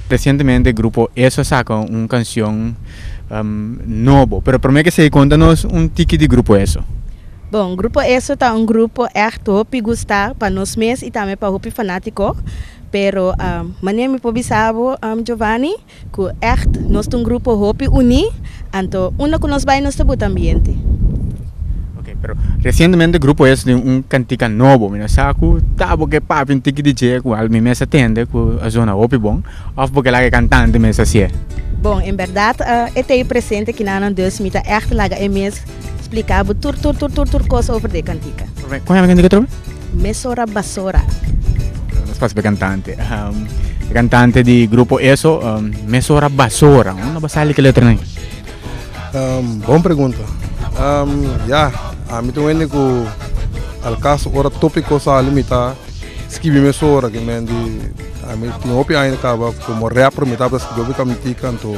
Resientemente Grupo Eso a saka un kanshon nobo, pero promé ke esei konta nos un tiki di Grupo Eso. Bon, Grupo Eso ta un grupo ègt hopi gustá pa nos mes i tambe pa hopi fanátiko, pero manera mi por bisa bo Giovanni ku ègt nos ta un grupo hopi uní, anto unda ku nos bai nos ta buta ambiente. Ok, pero resientemente Grupo Eso tin un kantika nobo, mi no sa ku ta bo ke papia un tiki di dje ku al mi mes a tende ku a zona hopi bon, òf bo ke laga e kantante mes hasié? Bon, en bèrdat e ta ei presente kinanan dus mi ta ègt laga e mes splika bo tur tur tur tur tur kos over di e kantika. Kon yama e kantika atrobe? Mesora Basora. Nos pasa pa e kantante. E kantante di Grupo Eso, Mesora Basora. Unda bo sali ki letranan? Bon pregunta. Ya, ami ta un hende ku al kaso ora topiko sali mi ta skibi mesora ke men di ami tin hopi aña kaba komo rapper mi tabata skibi hopi kantika anto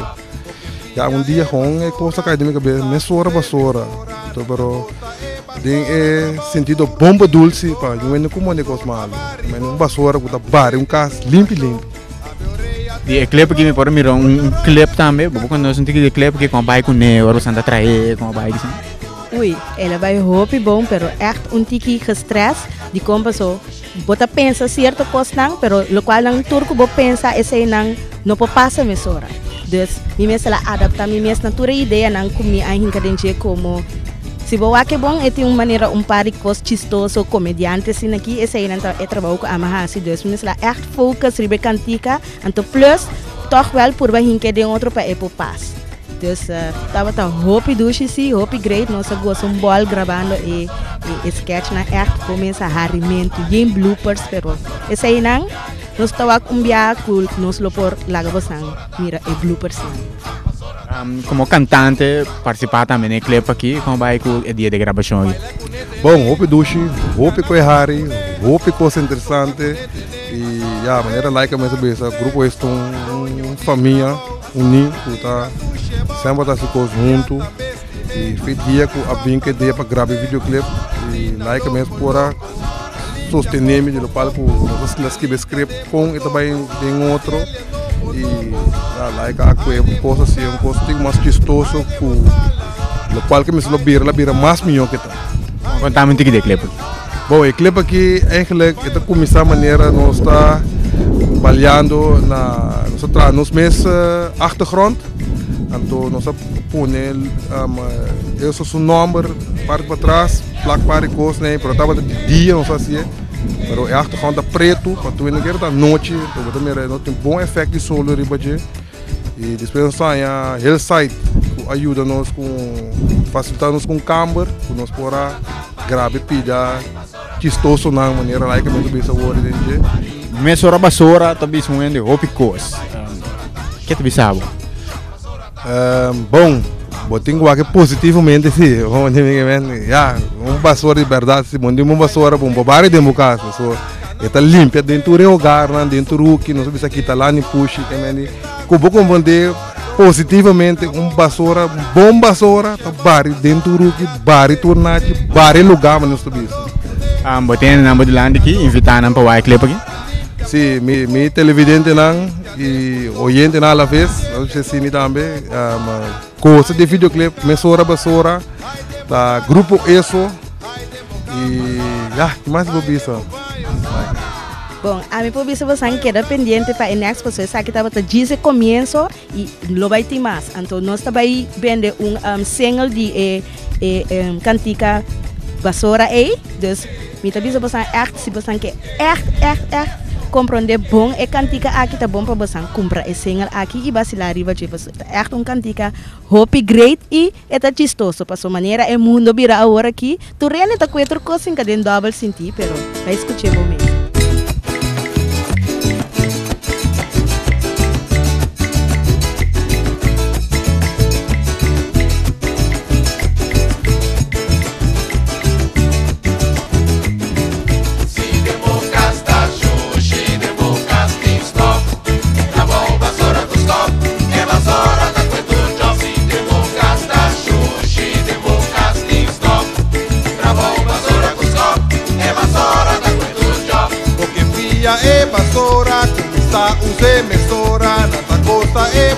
ya un dia gewoon e kos a kai den mi kabes mesora basora anto pero den e sentido bon bedul si pa un hende ku manda e kos malu un basora ku ta bari un kas limpi limpi. Di e clip aki mi por mira un clip tambe. Bo por conta nos un tiki di e clip aki con a bai cune ora boso ta trae con a bai kisa? Ui, el a bai hopi bon pero echt un tiki gestress dikon paso bo ta pensa cierto cosnan pero locual nan tur cu bo pensa eseinan no por pasa mesora. Dus mi mester a adapta mi mes na tur e ideanan cu mi a hinca den dje como si bo wak e bon e tin un manera un par di cos chistoso comediante asina aki eseinan ta e trabou cu ami a haci dus mi mester a echt Focus riba e kantika, anto plus tòg wèl purba hink'é den otro pa e por pas. Dus tabata hopi dushi si, hopi great, nos a gosa un bòl grabando e e sketchnan ègt kuminsá harimentu, yen bloopers, pero eseinan nos ta wak un biaha ku nos lo por laga bosan mira e bloopersnan. Komo kantante partisipá tambe den e clip aki, komo bai ku e dia di grabashon aki? Bon, hopi dushi, hopi ku e hari, hopi kos interesante. Y ya, manera Laika mes a bisa, Grupo es ta un famia uní ku ta semper ta hasi kos huntu. Y fe dia ku a bin ke dia pa graba e videoclip y Laika mes por a sostené mi di lokual ku nos a skibi e script kon e ta bai den otro. Y ya, Laika a kue un kos asi, un kos tin mas chistoso ku lokual ke mester lo bira, lo bira mas mihó ke ta. Kontami un tiki di e clip. Bon, e clip aki eigenlijk e ta cuminsa manera nos ta baleando na, nos ta traha nos mes achtergrond, anto nos a pone eso su nomber parti patras, plak par di cos n'ey, pero tabata di dia nos a haci'e, pero e achtergrond ta preto, pa tur hende kere ta anochi, anto bo ta mira no tin bon efect di solo riba dje. Y despues nos a haña Hillside cu a yuda nos cu facilita nos cu un camber cu nos por a graba e pida chistosonan manera like mi ta bisa awor den dje. Mesora basora ta bisa un hende hopi cos. Ke ta bisa bo? Bon, bo tin cu wak e positivamente si. Ya, un basora di berdad si. Bo no tin un basora bo no por bari den bo cas. So. E ta limpia den tur e hogarnan, den tur huki, nos a bisa kita lani pushi, ke men di ku bo komprondé positivamente un basora, un bon basora ta bari den tur huki, bari tur nachi, bari e lugá manera nos ta bisa. Bo tene nan bo dilanti aki, invitá nan pa wak e clip aki? Sí, mi mi televidentenan i oyentenan a la ves, nos bisa esei mi tambe, gosa di e videoclip Mesora Basora, ta Grupo Eso. Y ya, ki mas bo bisa? Bon, ami por bisa bosan keda pendiente pa e next paso esaki tabata djis e comienzo y lo bay tin mas. Anto nos ta bay bende un um, single di e, e um, cantica Basora ey. Dus mi ta bisa bosan echt, si bosan ke echt, echt, echt comprende bon e cantica aki, ta bon pa bosan cumpra e single aki y basila riba dje. Paso ta echt un cantica hopi great y E ta chistoso paso manera e mundo bira awor aki, tur hende ta kue tur kos sin ka den dòbel sintí, pero bai skuch'é bo mes.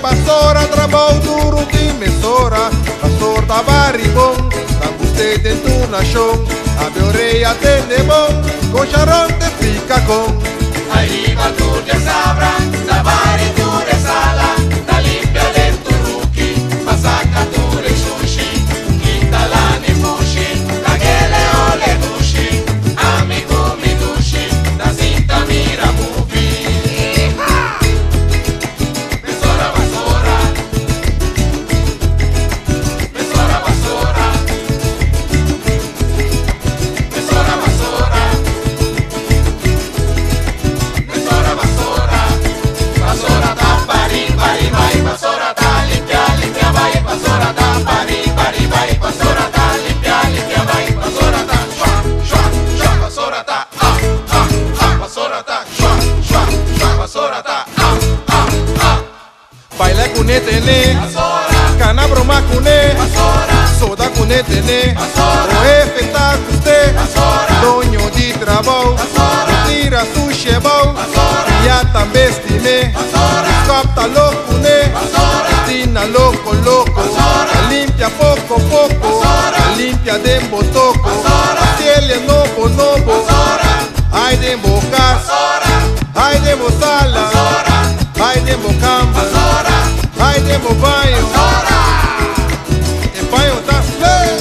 Basora trabou duru tin mesora Basor ta bari bon Ta gust'é den tur nashon Abre orea tende bon Kon Sharon te splika kon. Ariba tur diasabra Ta bari tur e sala Ta limpia den tur huki Pa saka tur e shushi Kita lana i fushi Lag'ele ole dushi Ami ku mi dushi Ta sinta mira movie Mesora basora Mesora basora Mesora basora Mesora basora Basora ta bari bari bai Basora ta limpia limpia bai Basora ta bari bari bai Basora ta limpia limpia bai Basora ta shua shua shua Basora ta ah ah ah Basora ta shua shua shua Basora ta ah ah ah. Baila kuné tene, kana broma kuné, soda kuné tene, o hefe ta gust'é, doño di trabou, tira su shebou, ya tambe stim'é, Scop ta lok kuné, Tina loko loko, ta limpia poko poko, ta limpia den bo toko, hasiele nobo nobo, ai den bo kas, ai den bo sala. Ai den bo kamber, ai den bo baño. E baño ta sleu.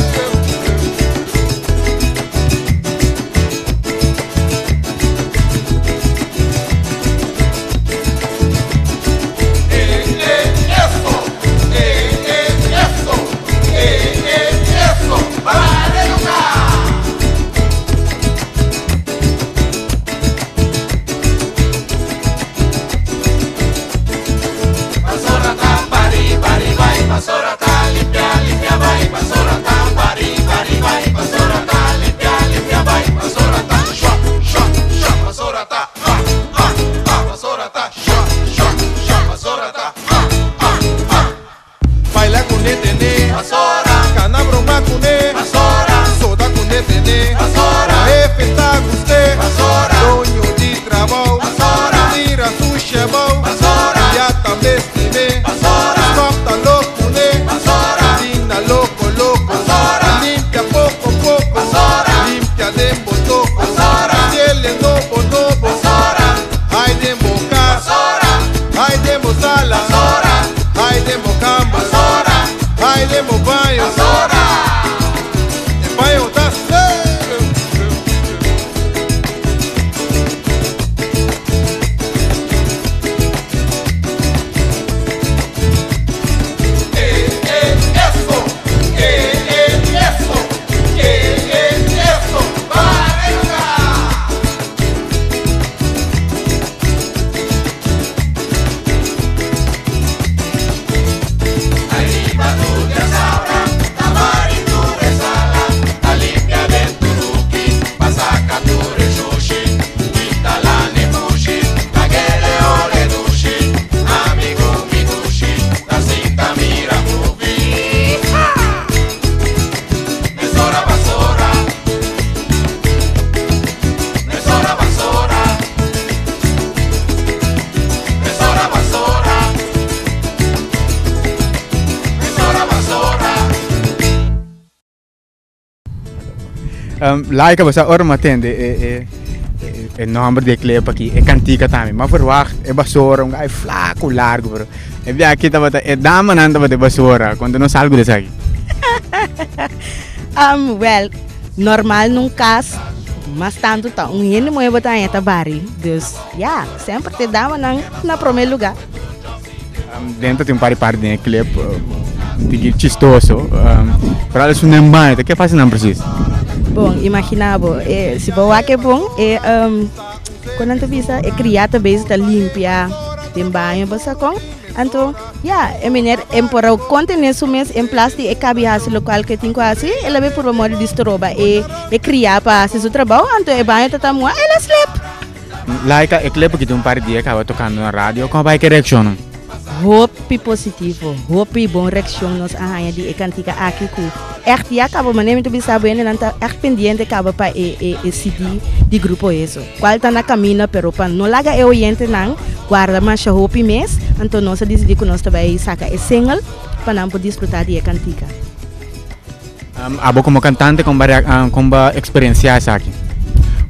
Basora ta bari bari bai Basora ta limpia limpia bai Basora ta bari bari bai Basora ta limpia limpia bai Basora ta shua shua shua Basora ta ah ah ah Basora ta shua shua shua Basora ta ah ah ah. Baila kuné tene, kana broma kuné, soda kuné tene, o hefe ta gust'é, doño di trabou, tira su shebou, ya tambe stim'é, Scop ta lok kuné, Tina loko loko, limpia poko poko, limpia den bo toko, hasiele nobo nobo, ai den bo kas, ai den bo sala. Ai den bo kamber, ai den bo baño. E baño ta sleu. Um, like basta ora ma tende e, e, e, e nombre di e clip aki, e cantica tambe. Ma verwacht e basora, un guy flaco, largo, pero e bia aki tabata e damanan tabata e basora. Cuando nos algo de esaki. Um, well, normal num cas, mas tanto ta un hende muhe bo ta haña ta bari. Dus, ja, semper te damanan na prome lugar. Um, dentro tin un par di parti den e clip, un tiki chistoso. Um, pero alles un baño, ke pasa nan precies? Bon, imagina bo, eh, si bo wak e bon, e, um, kon nan ta bisa, e cria ta bezig ta limpia den baño, bo sa kon? Anto, ya, e meneer emporau contené su mes en plas di e kabi hasi lokual ku e tin ku hasi, el a be purba mori di stroba e e kriá pa hasi su trabou, anto e baño ta ta mua, el a slep. Laika, e clip aki tin un par di dia kaba tokando na radio, kon a bai ku e reakshonnan? Hopi positivo, hopi bon reakshon nos a haña di e kantika aki ku ègt ya kaba manera mi ta bisa bo hendenan ta ègt pendiente kaba pa e e e CD di Grupo Eso. Cual ta na camino pero pa no laga e oyentenan guarda masha hopi mes. Anto nos a disidí ku nos ta bai saka e single pa nan por disfrutá di e kantika. Abo komo kantante kon ba kon ba eksperensiá esaki?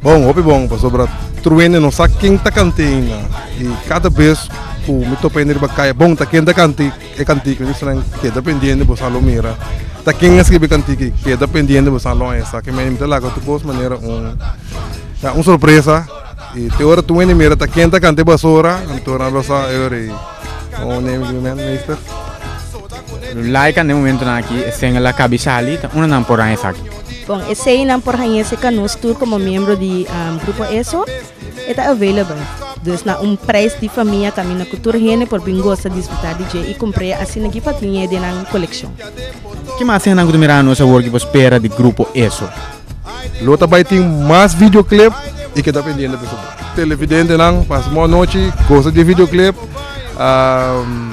Bon, hopi bon, pasobra tur hende no sa ken ta kant'é ainda. I kada bes ku mi topa hende riba kaya, bon, ta ken ta kant'é e kantika? Mi bisa nan, keda pendiente boso a lo mira. Ta ken a skribi e kantika? Keda pendiente boso a lo haña esaki. Mi ta laga tur kos manera un, ya, un sorpresa. I te ora tur hende mira ta ken ta kanta e basora, anto nan lo sa e ora ei. Oh, name you man, meester. Laika den momentonan aki e single a kabi sali, ta unda nan por haña esaki? Bon, esei nan por haña esei ka nos tur komo miembro di Grupo Eso, e ta available. Dus na un prijs di famia kaminda ku tur hende por bin gosa disfruta di dje i kumpr'é asina ki pa tin e den nan kolekshon. Ki mas hendenan ku ta mira nos awor ki por spera di Grupo Eso? Lo ta bai tin mas videoclip y keda pendiente pa esaki. Televidentenan pasa bon anochi, gosa di e videoclip.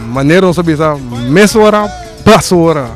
Manera nos a bisa mesora, basora.